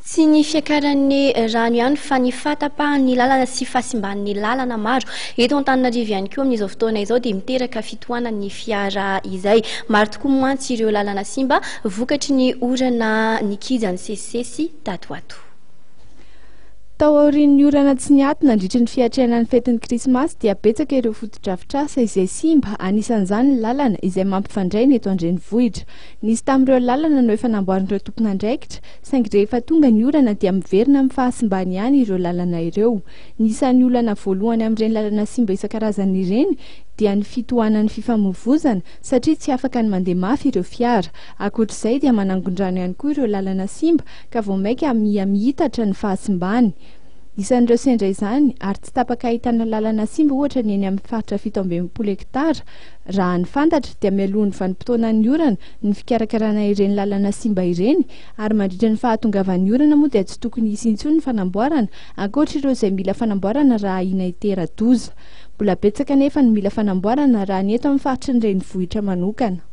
Tsy ny fiakaran'ny rano ihany fa ny fahatapahan'ny lalana sy fahasimban'ny lalana maro eto Antananarivo ihany koa amin'izao fotoana izao dia miteraka fitohanan'ny fiara izay. Maro tokoa mantsy ireo lalana simba vokatry ny orana nikija nisesisesy tato ho ato. Tao aorian'ny orana tsy niato nandritry ny fiatrehana ny fetin'ny krismasy dia betsaka ireo fotodrafitrasa izay simba, anisan'izany ny lalana izay mampifandray ny eto an-drenivohitra. Nisy tamin'ireo lalana no efa namboarin'ireo tompon'andraikitra, saingy rehefa tonga ny orana dia miverina amin'ny fahasimbany ihany ireo lalana ireo. Ny isan'ny olana voalohany amin'ireny lalana simba isan-karazany ireny dia ny fitohanan'ny fifamoivozana satria tsy afaka ny mandeha mafy ireo fiara. Ankoatra izay dia manangon-drano ihany koa ireo lalana simba ka vao mainka miha mihitatra ny fahasimbany. Isan'ireo sendra izany ary tsy tapaka ahitana lalana simba ohatra ny eny amin'ny faritra 67 hektara. Raha ny fantatra dia mialoha ny vanim-potoanan'ny orana ny fikarakarana ireny lalana simba ireny ary mandritra ny fahatongavan'ny orana moa dia tsy tokony hisy intsony ny fanamboarana ankoatra ireo izay mila fanamboarana raha ahiana hitera-doza. Mbola betsaka anefa ny mila fanamboarana raha ny eto amin'ny faritry ny renivohitra manokana.